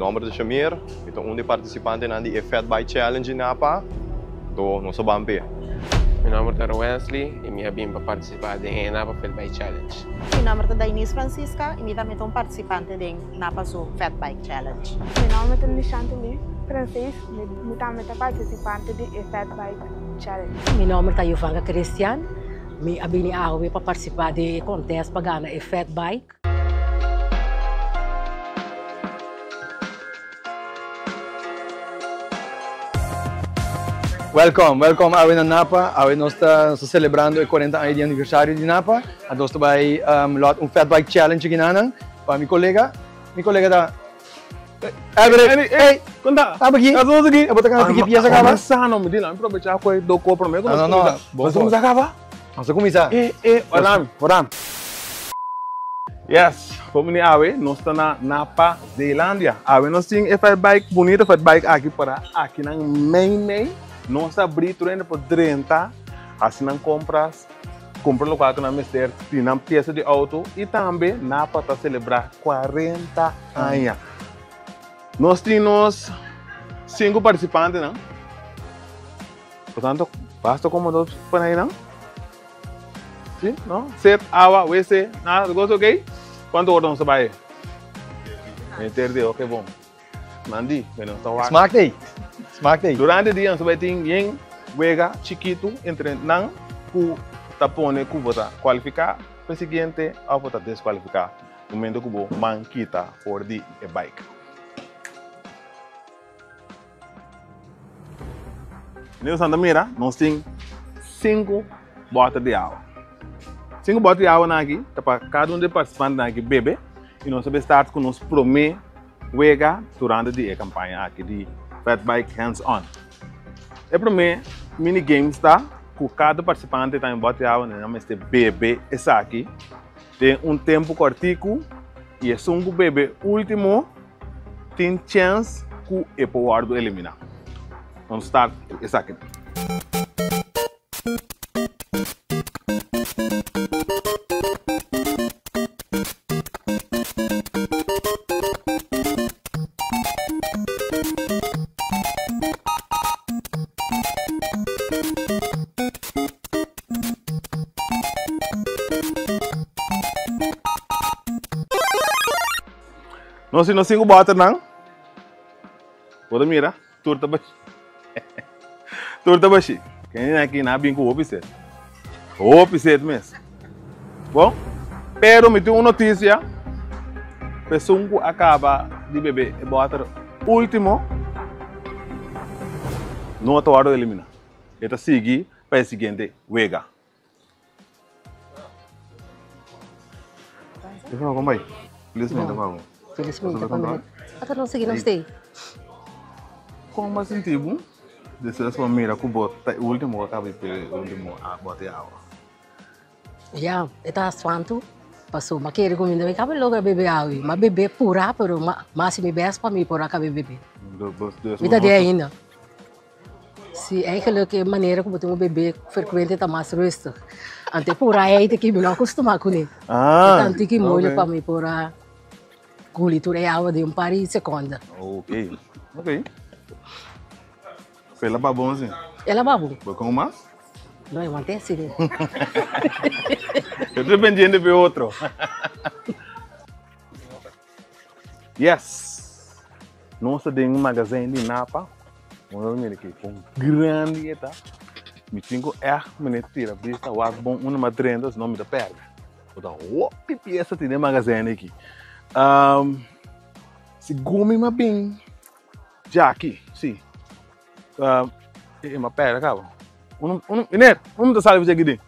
nòmber ta Shamir, mi ta un di e partisipantenan di e Fat Bike Challenge di Napa, anto nos a ban p'e. Mi nòmber ta Rowensley i mi a bin pa partisipá den e Napa Fat Bike Challenge. Mi nòmber ta Dainise Francisca i mi tambe ta un partisipante den Napa su Fat Bike Challenge. Mi nòmber ta Nishantely Francis, mi tambe ta partisipante di e Fat Bike Challenge. Mi nòmber ta Yovanka Christian, mi a bini awe pa partisipá den e contest pa gana e Fat Bike. Welcome, welcome awe na Napa. Awe nos ta celebrando e 40 aña di aniversario di Napa. Anto nos ta bai um, lot un fat bike challenge aki nanan. Pa mi colega, mi colega ta Albert, hey, Conta. Taba aki. Tá aqui. Eu vou tocar na pieza acaba. Sano, me dila, me aproveitar com do corpo mesmo. No, no, no. Nós vamos acabar. Nos a cuminsa. E, e, oram, oram. Yes, como ni awe, nos ta na Napa, Zeelandia. Awe nos tin e fat bike, bonito fat bike aki para aki nan mei mei. Nos a abri tur hende por drenta, hasi nan compras, cumpra locual cu nan mester, tin nan pieza di auto y tambe Napa ta celebra 40 aña. Nos tin nos cinco participantenan. Por tanto, basta como nos pone ahí, no? Sí, no? Set, agua, WC, nada, todo cosa ok? ¿Cuánto hora nos va a ir? Meter ok, bom. Nandi, bueno, está guapo. Smaak ei. Smaak ei. Durante e dia nos vai tin yen wega chiquito entre nan ku ta pone ku bo ta kualifiká pa e siguiente òf bo ta deskualifiká momento ku bo man kita for di e bike. Meneer Santa mira, nos tin sinku bòter di awa. Sinku bòter di awa nan aki ta pa kada un di e partisipantenan aki bebe i nos ta bai start ku nos promé wega durante di e kampaña aki di Fat Bike Hands On. E promé mini games ta ku kada partisipante ta un bòter di awa nan mester bebe esaki den un tempu kòrtiku i esun ku bebe último tin chèns ku e por wòrdu eliminá. Nos start esaki. Nos tin nos sinku bòternan. Bo ta mira, tur ta bashí. Tur ta bashí. Ken aki na bin ku hopi set. Hopi set mes. Bon, pero mi tin un notisia. Pesun ku a kaba di bebe e bòter último no ta wòrdu eliminá. E ta sigui pa e siguiente wega. Felizmente pa bo. Felizmente pa mi. Ata nos sigui nos stay. Kon bo a sinti bo despues bo a mira ku bo ta e ultimo ku a kaba di pega e ultimo bote awa? Ya, e ta spantu pasobra mi a kere ku mi no a kaba logra bebe awa. Mi a bebe pura pero mi a hasi mi bes pa mi por a kaba bebe. Mi ta di ainda. Si, eigenlijk e manera ku bo tin un bebe frekuente ta mas rustig. Ante por ahí te ki mi no akostumá kuné. Ah, E ta un tiki moeilijk oké. pa mi por a guli tur e awa den un par di sekonde. Oké, oké. Pero el a babon si. El a babon. Bo kon mas? No, e want'é si. Yo estoy pendiente pe otro. Yes! Nos ta den un magazijn di Napa. Nos ta mira aki kon grandi e ta. Mi tin ku ègt mene tira bista wak bon unda mi a drenta sino mi ta pèrdè. Bo ta hopi piesa tin den magazijn aki. Segun mi a bin djaki, si. E mi a pèrdè kaba. Meneer, unda mi ta sali for djaki den?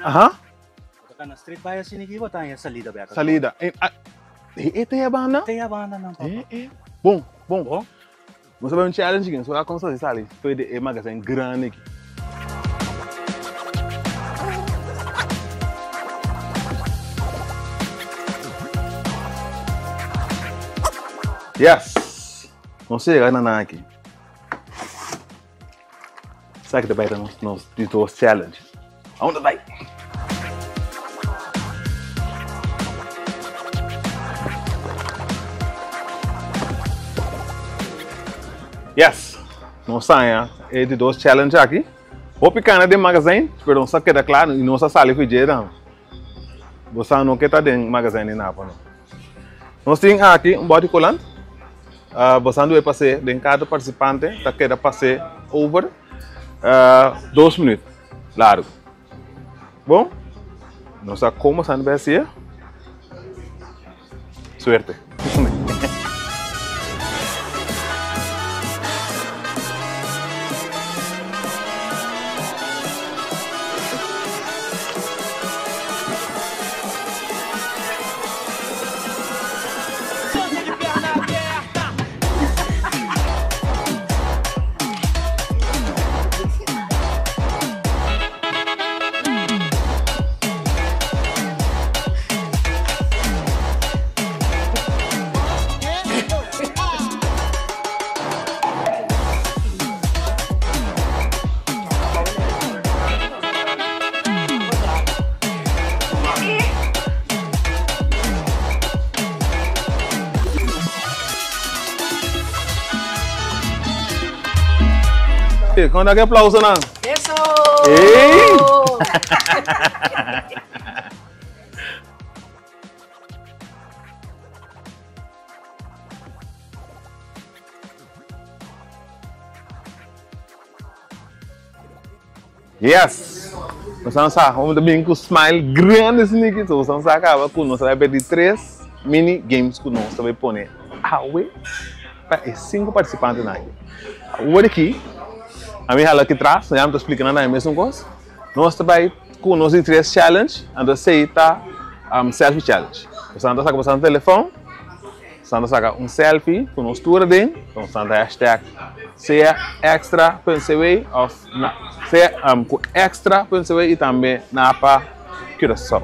Aha. Bo ta straight bai asina aki bo ta haña salida bek. Salida. E e te banda? Te banda nan papa. E e. Bon, bon. Bon. Nos a bai un challenge aki, nos a wak kon sa sali for di e magazijn grandi aki. Yes! Nos a yega na nan aki. Esaki ta bai ta nos nos di dos challenge. Aun ta bai. Yes! Nos haña e di dos challenge aki. Hopi kana den magazijn, pero nos a keda kla i nos a sali ku dje tambe. Bo sa no ke ta den magazijn di Napa no. Nos tin aki un bòti kolant. Bo sa debe pas'é den kada partisipante ta keda pas'é over dos minüt largu. Bon, nos sa komo sa debe hasié. Suerte. Kon ta ki aplausonan? Eso! Ey! Yes! Nos a sa, vamos ta bin ku smile grande sniki, so nos a sa kaba ku nos ta bai di tres mini games ku nos ta bai pone awe pa e sinku partisipantenan aki. Awor aki, ami hala aki tras, ya mi ta splika nan e mesun kos. Nos ta bai ku nos di tres challenge, anto esei ta selfie challenge. Nos ta saka boso telefòn. Santa saka un selfie ku nos tur aden, con santa hashtag sea extra punt cw of na sea ku extra punt cw y tambe Napa Curaçao.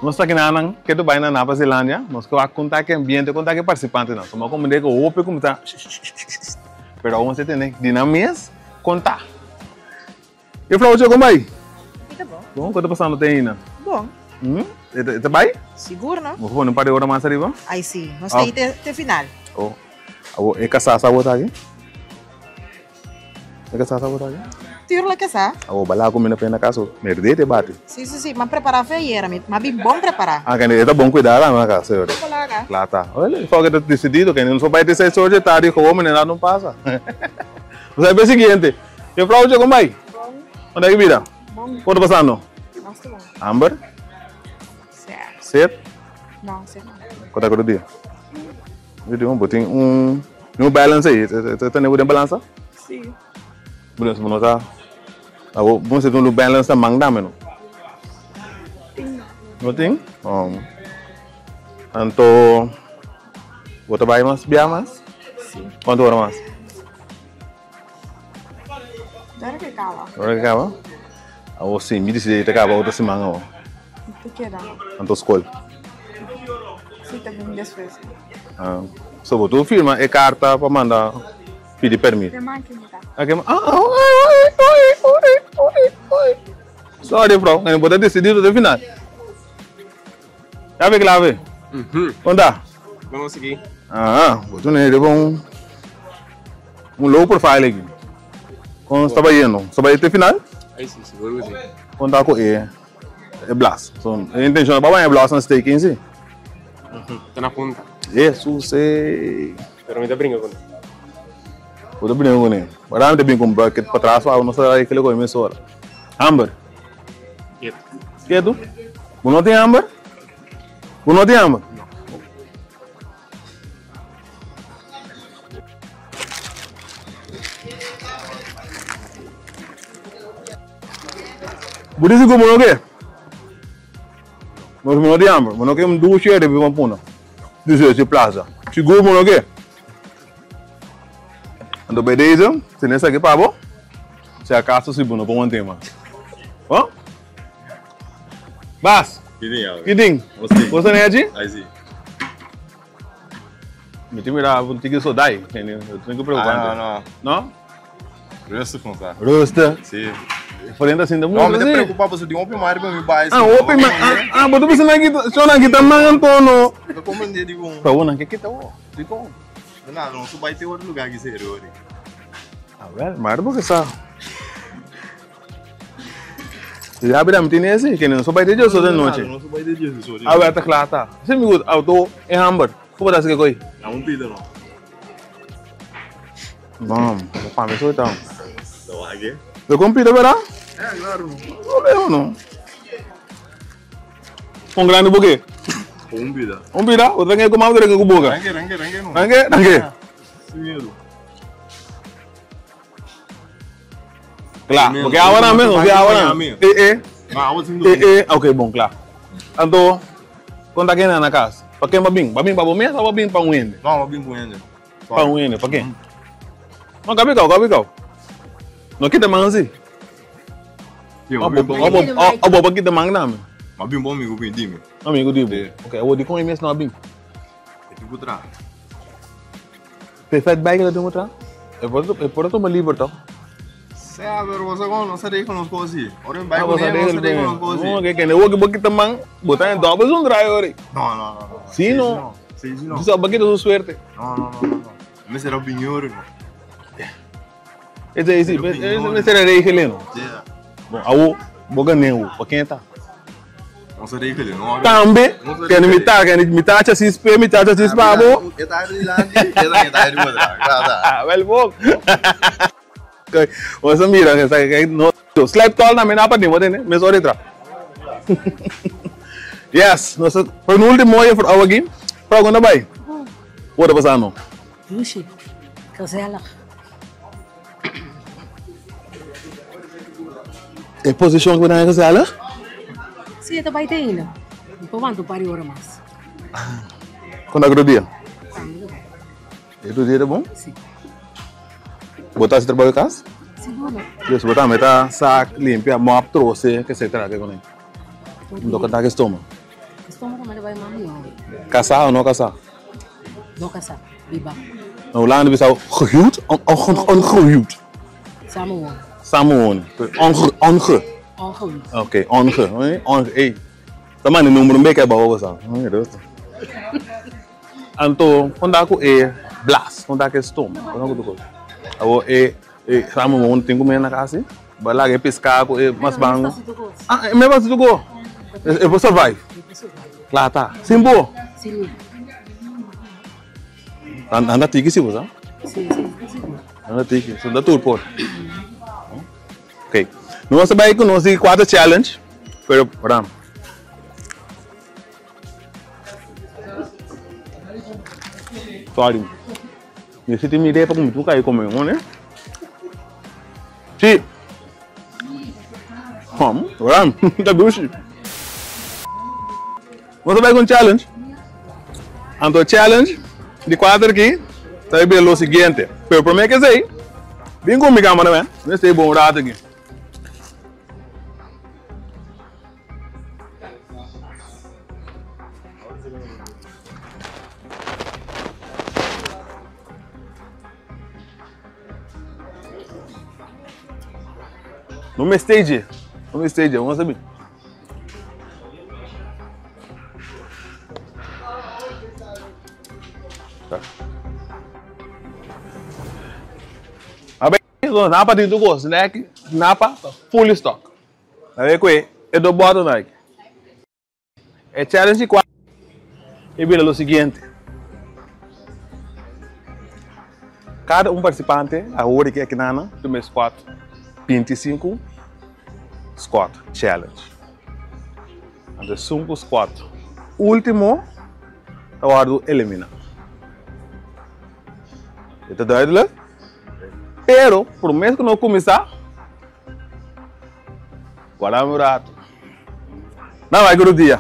Nos ta kinanan ke ta bai na Nova Zelandia, nos ke wak konta ke ambiente, konta ke partisipantenan. So mi a komprende ku hopi kuminsá pero aun si tene di nan mes konta. E flaucha kon bai? E ta bon. Bon, kon ta pasando te ainda? Bon. E ta bai? Sigur no. Bo pone un par di ora mas ariba? Ai si, nos ta te te final. Oh, abo e kasá sa bo ta aki? E kasá sa bo ta aki? Tuurlijk kasá. Abo bala ku mi na pena kaso, merdé te bati. Si, si, si, m'a prepará fe ayera, mi m'a bin bon prepará. Ah, kende e ta bon kuidá tambe na kas, señor. Kolaga. Kla ta. Oye, foke ta desidido, kende no so bai te seis ora dje tardi, gewoon manera no pasa. Bo sa e siguiente. Yo Claudio kon bai? Bon. Unda ki bira? Bon. Kon ta pasando? Nos ta bon. Hamber? Sè. Sed? No, sed no. Kon ta ku dia? Yo digo, bo tin un New Balance ei, e ta nebo den balansa? Si. Bo den no ta, abo bo mester tin un New Balance na man tambe no? Tin no. No tin? Anto bo ta bai mas bia mas? Si. Kuantu ora mas? Ora ke kaba. Ora ke kaba? Awo si, mi disidi ta kaba otro siman awo. Ta keda. Anto skol? Si, ta bin despues. Ah, so bo tur firma e karta pa manda pidi permit? E man ke mi ta. Ah, ah, oi, oi, oi, oi, oi. Sorry bro, bo ta disidido te final. Yabe clave. Kon ta? Vamos sigui. Ah, bo tune riba un un low profile aki. Kon sta bayendo? Sta bay te final? Ay si, seguro que si. Kon ta ku e e blas? So, e intencion ta pa baña blas na stake si. Ta na punta. Jesus eh. Pero mi ta brinca con. Bo ta brinca con e. Ora mi ta brinca un bucket pa tras, pa no sa kile koe mesora. Hamber. Ketu. Ketu? Bo no tin hamber? Bo no tin hamber? No. Bo disi ku bo no ke? Bo no tin hamber. Bo no ke un dushi riba bo puna. Disi si plaza. Sigur bo no ke? Anto bij deze, tene esaki pa bo. Si acaso si bo no por mantene mas. Bo? Bas. Ki tin? Bo sta nechi? Mi tin mira un tiki sodai. Tin ku preocupante. No, no. No? Rustig no sa. Rustig? Si. Frente asin ta mucho. No, mi ta preocupa pasobra tin hopi mari pa mi bai. Ah, hopi mari. Ah, bo ta bisa nan kita, so nan kita man anto no. Ta comprende di bon. Pa bo nan ke kita bo. Dikon? No, no, su bai te otro lugar ki serio ori. Ah, wel, maar bo ke sa. Ya bira mi tin ese, ke no so bai te djoso de noche. No so bai te djoso de Ah, wel, ta kla ta. Si mi goed, auto e hamber. Ku bo ta hasi ke koi? Na un pida no. Bam, pa mi so ta. Lo wak Lo kon pida bera? Eh, claro. No leo no. Un grande boke? Un pida. Un pida? O tranque com auto tranque com boca? Tranque, tranque, tranque no. Tranque, tranque. Sin miedo. Kla, porque ahora mesmo, porque ahora. Eh, eh. Eh, eh, ok, bom, kla. Anto, konta ken na kas? Pa ken ba bin? Ba bin pa bo mes o ba bin pa un hende? No, ba bin pa un hende. Pa un hende, pa ken? No, kabi kau, kabi kau. No kita man si. O bo pa kita man nami. Ma bin pa un amigo di mi. Amigo di bo. Ok, awor di kon e mes no a bin? E tin ku traha. Pe fat bike ta tin ku traha? E por a tuma liber toch? Sea, pero bo sa kon nos a regla nos kos si. Ora mi bai kuné nos a regla nos kos si. No, ke kende awor ku bo kita man, bo ta en dòbel zon draai ori. No, no, no, no. Si no. Si, si no. Bo sa bo kita su suerte. No, no, no, no, no. Mester a bini ori no. Esei si, mester a regel no. Bon, awor bo gané awor, pa ken ta? Nos a regel no. Tambe, kende mi ta, kende mi ta haci así p'e, mi ta haci así pa bo. E ta dilanti, e ta di bo atras. Wel bon. Bo sa mira, no, slijp tol na mi na pa den, bo tende, mes ora entra. Yes, nos a penultimo juffrouw aki, juffrouw kon ta bai? Bo ta pasa no? Dushi, gezellig. E posishon ku bo ta haña gezellig? Si, e ta bai te ainda. Mi por wanta un par di ora mas. Kon ta ku tur dia? Tambe ta bon. E tur dia ta bon? Si. Bo ta hasi trabou di kas? Sigur no. Dus bo tambe ta sak, limpia, mòp, trose, etcetera ke kuné. Lo ke ta ku stoma? Stoma tambe ta bai mas mihó. Kasá o no kasá? No kasá, biba. Na Hulanda bisa gehuwd of ongehuwd? Samenwonen. Samenwonen. Onge, onge. Ongehuwd. Oké, onge. Onge, ey. Ta manda e number un beke abou bo sa. Anto, kon ta ku e blas, kon ta ku e stoma, kon ta ku tur kos. Awor e e samenwonen tin ku mira na kas si, bo a laga e piská ku e mas bango. Ah, e mes fasi tur kos. E por survive. Kla ta. Sin bo? Sin mi. Nan ta tiki si bo sa? Si, si, sigur. Nan ta tiki, so ta tur por. Ok, nos a bai ku nos di kuater challenge, pero ram. Sorry. Mi si tin mi idea pa ku mi tu kai kome, ne? Si. Hom, ram, ta dushi. Nos a bai ku un challenge. Anto e challenge di kuater aki ta bira lo siguiente. Pero prome ke esei, bin ku mi cameraman, mi stay bon rato aki. No mester dje, no mester dje, vamos a bin. Napa tin tur kos, nèk napa ta fully stock. A kue e dos bòtel nan aki. E challenge di kuater e bira lo siguiente. Kada un partisipante awor di aki nan ta mester squat 25 squat challenge. Anto esun ku squat ultimo ta wòrdu eliminá. E ta duidelijk? Pero promé ku nos kuminsá, guarda un ratu. Nan bai ku dia.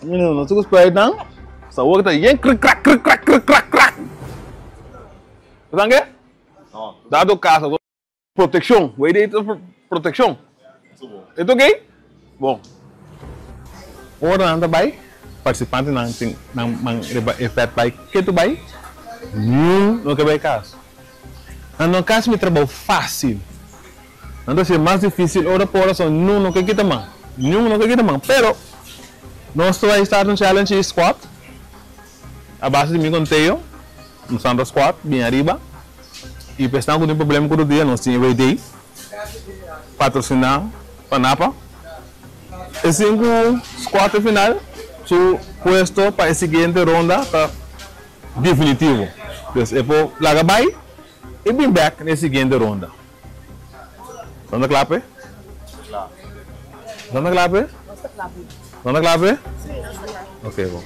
Mira, no ku spuit nan. Sa wak ta yen krik krak krik krak krik krak krak. Saben ke? Dado caso protection. Wey de protection. Is oké? Bon. Ora nan ta bai, partisipantenan tin nan man riba e fat bike ketu bai, niun no ke bai kas. Nan no kas mi trabou fásil. Nan ta hasié mas difísil ora por ora so niun no ke kita man. Niun no ke kita man. Pero nos ta bai start un challenge i squat a base di mi konteo. Nos ta squat bien ariba i pa esnan ku tin problema ku rudia nos tin e WD. Patrosiná pa Napa. E sinku squad e final su puesto pa e siguiente ronda ta definitivo. Dus e por laga bai i bin bek na e siguiente ronda. Nan ta kla p'e? Nan ta kla p'e? Nan ta kla p'e? Ok bon.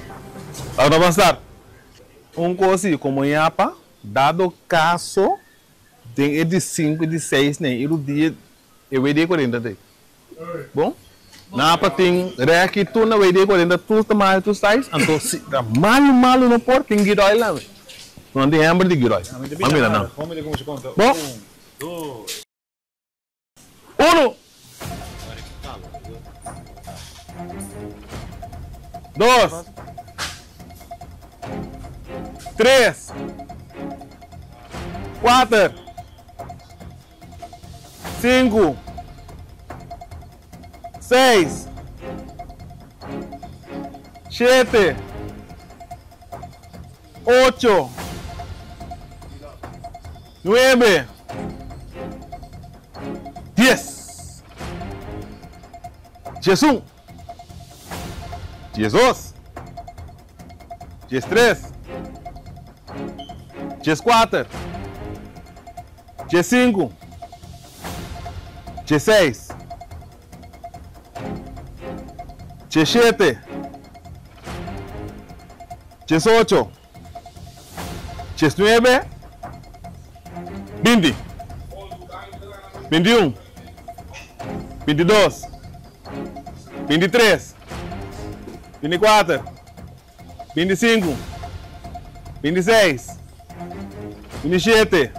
Laga nos ban start. Un kos si, komo yapa, dado kaso Den e di sinku i di seis nen i rudia e wd 40 te. Bon? Napa tin rèki tur na wd 40 tur tamaño tur size anto si ta malu malu no por tin giroy lami. Nan tin hèmber di giroy. Ban mira nan. Bon? Unu. Dos. Tres. Kuater. Sinku. Seis. Shete. Ocho. Nuebe. Dies. Diesun. Diesdos. Diestres. Dieskuater. Diesinku. Diesseis. Diesshete. Diesocho. Diesnuebe, binti, bintiun, bintidos, bintitres, bintikuater, bintisinku, bintiseis, bintishete,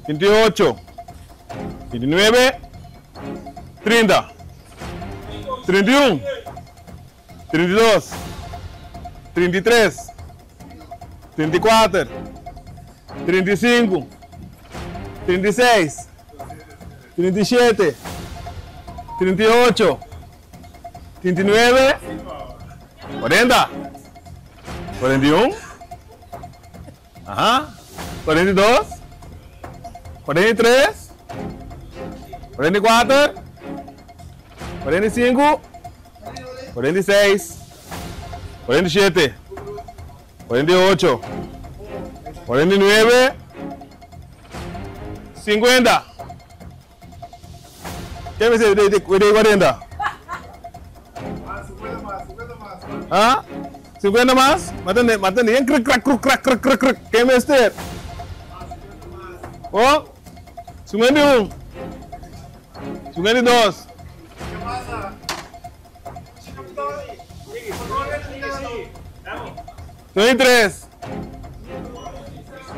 bintiocho, bintinuebe, trinta, trintiun. 32, 33, 34, 35, 36, 37, 38, 39, 40, 41, aha, 42, 43, 44, 45, 46, 47, 48, 49, 50. Ken mester di di 40? Ha? 50 mas? Ma tende, ma tende yen krik krak kruk krak krik krik krik. Ken mester? Oh? 51. 52. 53,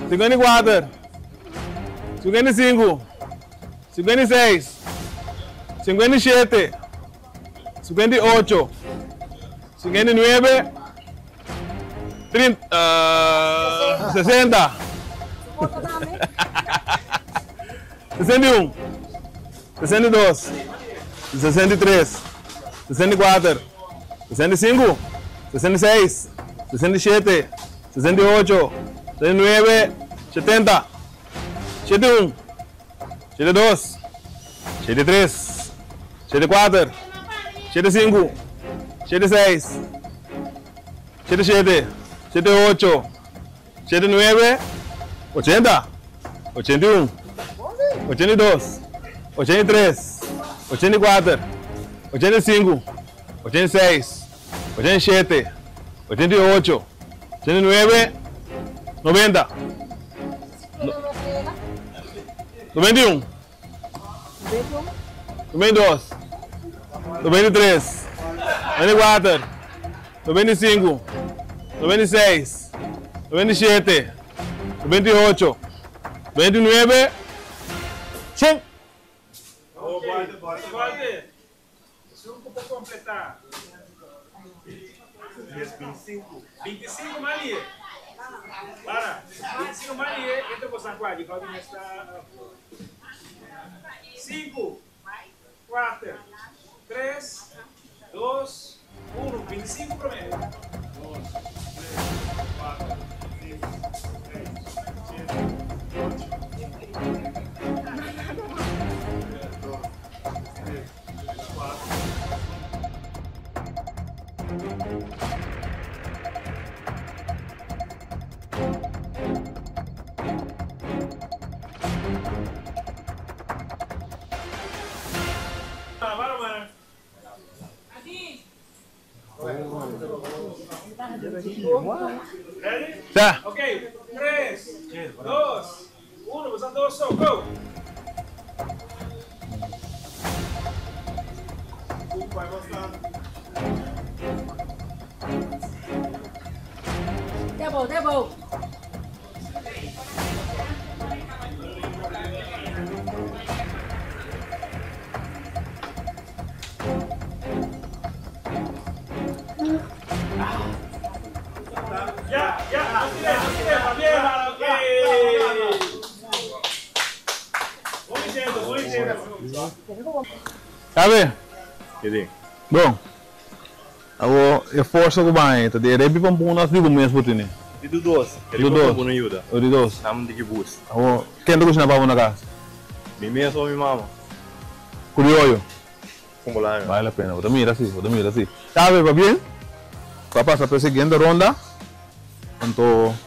54, 55, 56, 57, 58, 59, 30, 60, 61. 62, 63, 64, 65, 66, 67, 68, 69, 70, 71, 72, 73, 74, 75, 76, 77, 78, 79, 80, 81, 82, 83, 84, 85, 86, 87, 88, 89, 90, 91, 92, 93, 94, 95, 96, 97, 98, 99, 100. kompletá. 25 malie. Para. 25 malie, entra com San Juan. Di está 5, 4, 3, 2, 1. 25 promedio. 2, 3, 4, 5, 6, 7, 8. 2, 3, 4. Ready? Ja. Ok, 3, 2, 1, we staan dos, zo, go! Debo, debo. Ya, ya, así es, va bien, ok. Muy bien, muy bien. Sabe? Kede. Bom. Awo esforço ko ba ito. Di rebi pang punas di bumias buti ni. Di do dos. Do dos. Buno ajuda. O di dos. Nam di boost. Awo, kendo ko sinapa mo na kas? Mi mesmo mi mama. Curioso. Como lá, Vale la pena. Bota mira así, bota mira así. Sabe, va bien? Va a pasar para la siguiente ronda. Entonces,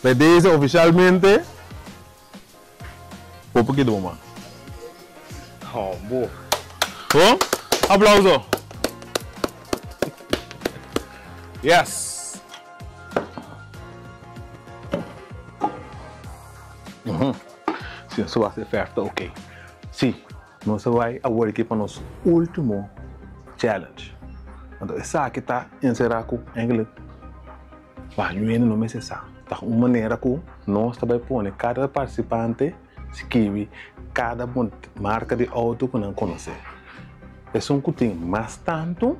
le dice oficialmente. Un poquito más. Oh, boa. Oh, aplauso. Yes. Si nos va a hacer ok. Sí, nos vai agora aqui para nosso último challenge. Então, essa aqui está encerrado com inglês. Vai, não me cessar. Tá uma maneira que nós também põe cada participante escreve cada marca de auto que não conhece. É um que tem mais tanto,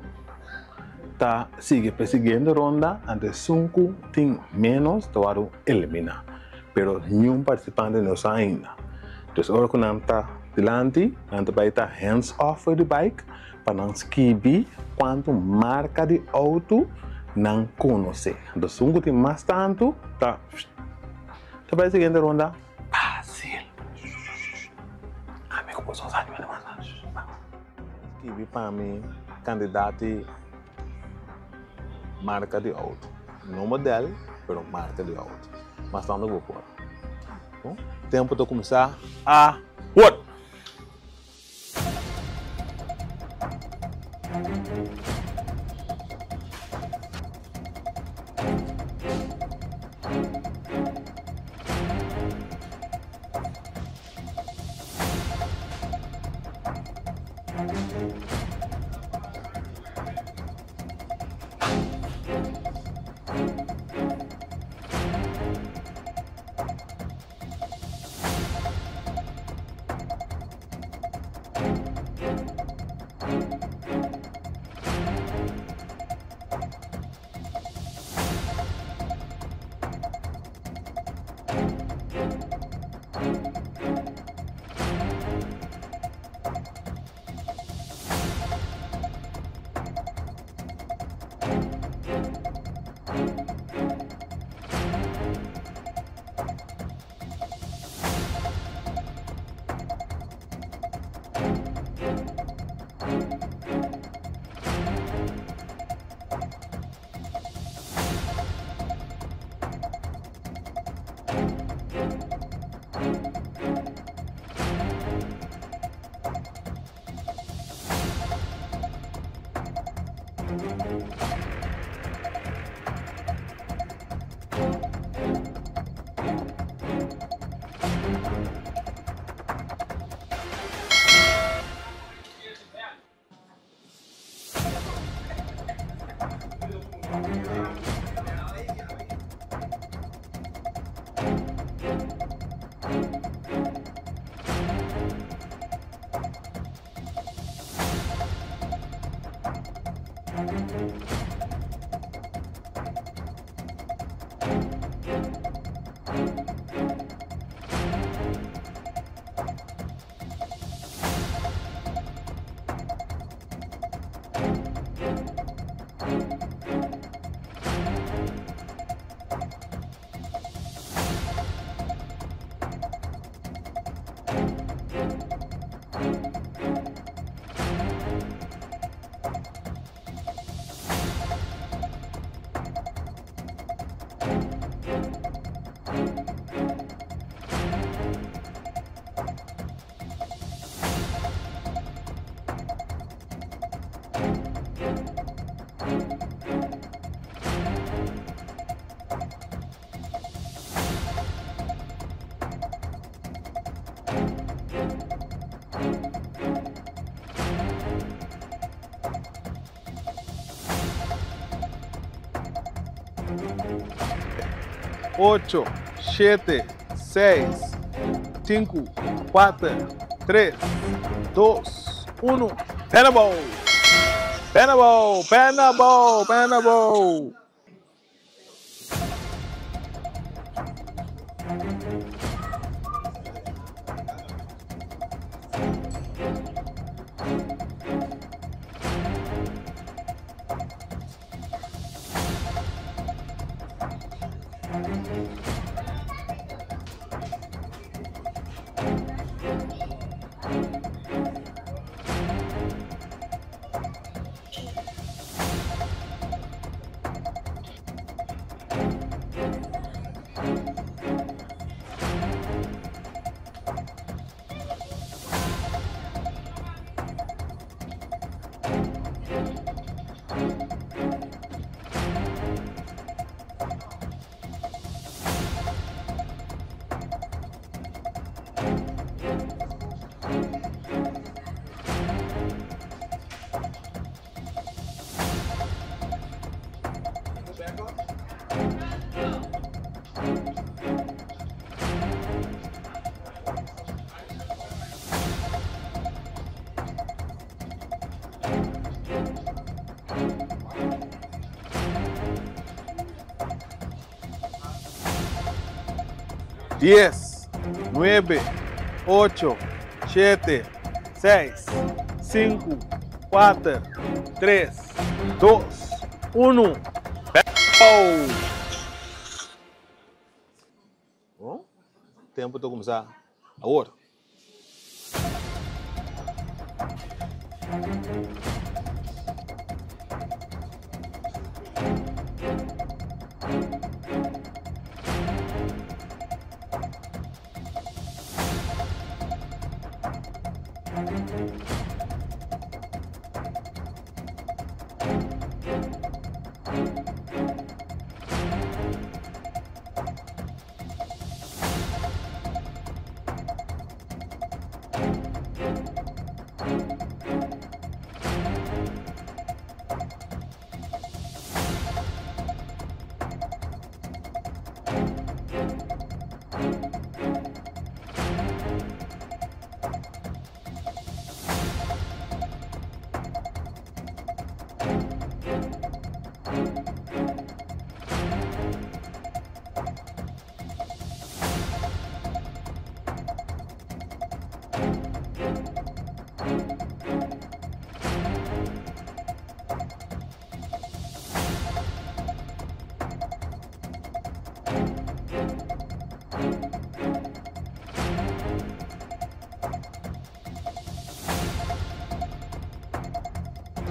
tá sigue persiguiendo ronda, antes um que tem menos, tá vai eliminar. Pero nenhum participante não sabe ainda. Então, agora que não está delante, não vai estar hands off with the bike, para não escrever quanto marca de auto não conhece. Então, um que tem mais tanto, tá, tá vai seguindo ronda. Fácil. Amigo, posso usar Escrevi para mim, candidato marca de auto. Não modelo, pero marca de auto. Mas não vou pôr. Bom, tempo de começar a... What? 8, 7, 6, 5, 4, 3, 2, 1. Penabou! Penabou! Penabou! Penabou! 10, 9, 8, 7, 6, 5, 4, 3, 2, 1. Bel! Bon, tempo ta cuminsa awor.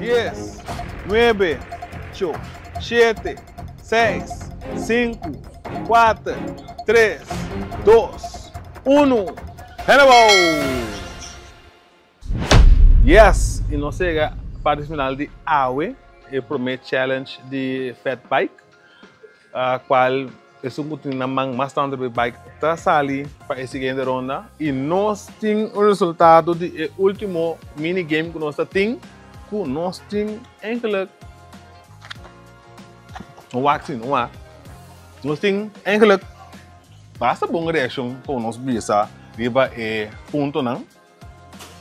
10, 9, 8, 7, 6, 5, 4, 3, 2, 1. Hello! Yes! Y nos llega parte final di awe, e prome challenge di Fat Bike, cual esun cu tin na man mas tanto di bike ta sali pa e siguiente ronda. Y nos tin un resultado di e ultimo mini game cu nos ta tin, cu nos tin eigenlijk, no wak si, no wak, nos tin eigenlijk basta bon reaccion cu nos bisa riba e puntonan.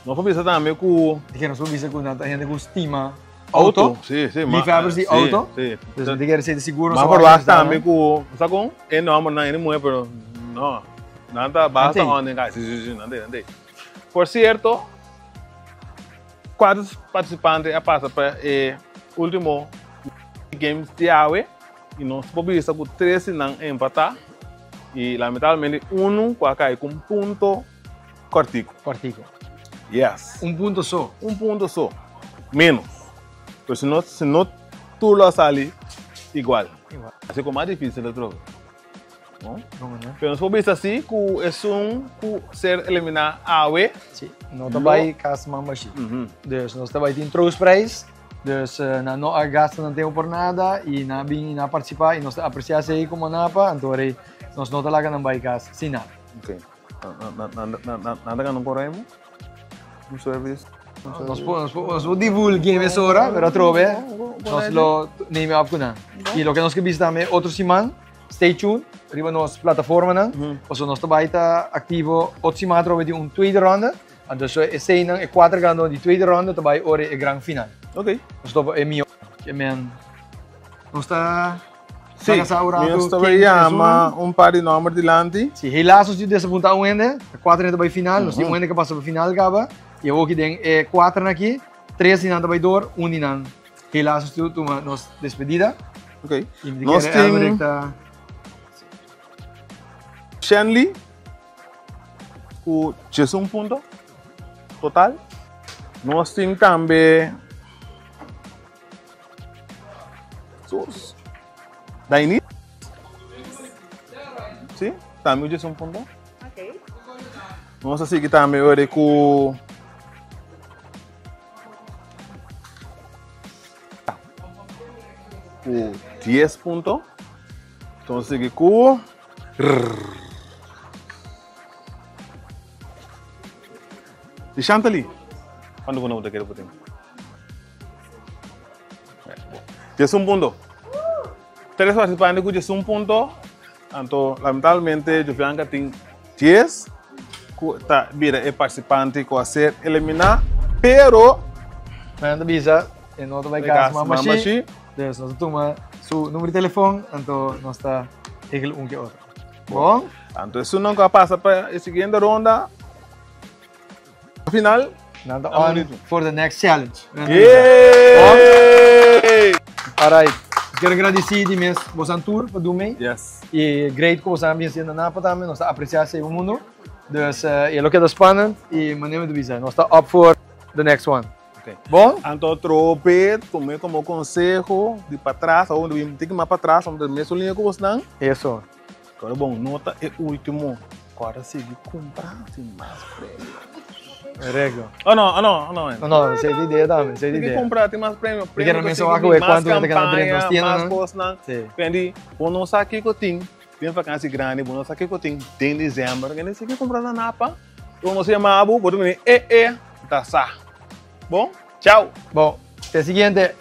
Nos por bisa tambe ku. Di ke nos por bisa ku nan ta hende ku stima auto. Si, si. Liefhebbers di auto. Si. Dus mi ta kere sey di sigur nos. Mas por wak tambe ku, sa kon? E nòmbernan hende muhé pero no. Nan ta basta hònde den kai. Si, si, si, nan te, nan te. Por sierto, kuater partisipante a pasa pa e último games di awe i nos por bisa ku tres di nan empatá i lamentablemente unu ku a kai ku un punto. Kòrtiku. Kòrtiku. Yes. Un punto so. Un punto so. Menos. Pero si no, si no tur lo a sali igual. Igual. Así ku mas difícil atrobe. No? No, no. Pero nos por bisa si ku esun ku ser eliminá awe. Si. No ta bai kas man bashí. Dus nos ta bai tin troostprijs. Dus nan no a gasta nan tempu por nada i nan a bin i nan a partisipá i nos ta apresiá esei komo Napa. Anto rei nos no ta laga nan bai kas sin nada. Okay. Nan ta gana un corremo? Un service? Nos por divulgue mesora, pero atrobe nos lo name up ku nan. I loke nos ke bisa tambe otro siman. Stay tuned riba nos plataformanan, pasobra nos ta bai ta aktivo otro siman atrobe di un tweede ronde. Anto so eseinan, e kuater ganadó di tweede ronde ta bai ora e gran final. Ok. Nos topa e mihó. Ke men nos ta Sí, laga sa un mi ratu ta ken bai yama esunnan. un par di nòmber dilanti. Sí, helaas nos tin desapuntá un hende, e kuater hende ta bai final, nos tin un hende ke pasa pa final kaba, i awor ki den e kuaternan aki, tres di nan ta bai dor, un di nan helaas nos tin tuma nos despedida. Ok. I mi ta Nos kere tin Elmerick ta. Shenley ku 11 punto total. Nos tin tambe Sus. Dainis. Sí, tambe ku 11 punto. Ok. Nos a sigui tambe ora ku Ku 10 punto. Nos sigui ku Di Shantali. Cuando bo no ta kere putin? 11 punto. Tres participantes ku 11 punto. Anto lamentablemente Jovianka tin 10 ku ta bira e participante ku a ser eliminá. Pero Nan ta bisa e no ta bai Bai kas kas mama mama shi. shi. Dus nos ta tuma su numero di telefon, anto nos ta regel un ke otro. Bon? Anto esunnan ku a pasa pa e siguiente ronda final. Nan ta on for the next challenge. Yay! Alright. Quiero agradecer di mes bosan tur pa dun Yes. Y great ku bosan bien siendo Napa tambe. Nos ta aprecia e mundo. Dus e lo keda spannend y manera mi ta bisa, nos ta up for the next one. Okay. Bon? Anto trope, tomé como consejo di patras, o di tiki mas patras, om de mesun linea ku bosnan. Eso. Pero bon, nota e último. Ahora sigui compra tin mas premio. Correcto. Oh no, oh no, oh no. No, no, esei ta idea tambe, esei ta Tin que idea. compra, tin mas premio. Mi kere Premio mensa ta wak sigui we mas cuanto ta gana dren nos campaña, tienda, mas no? cosnan. Sí. Fendi, bo no sa kiko tin den vakantie grandi, bo no sa kiko tin den december. Kende sigui compra na Napa. Bo no sa yama bo, bo ta bini, eh, eh, ta sa. Bon, chao. Bon, te siguiente.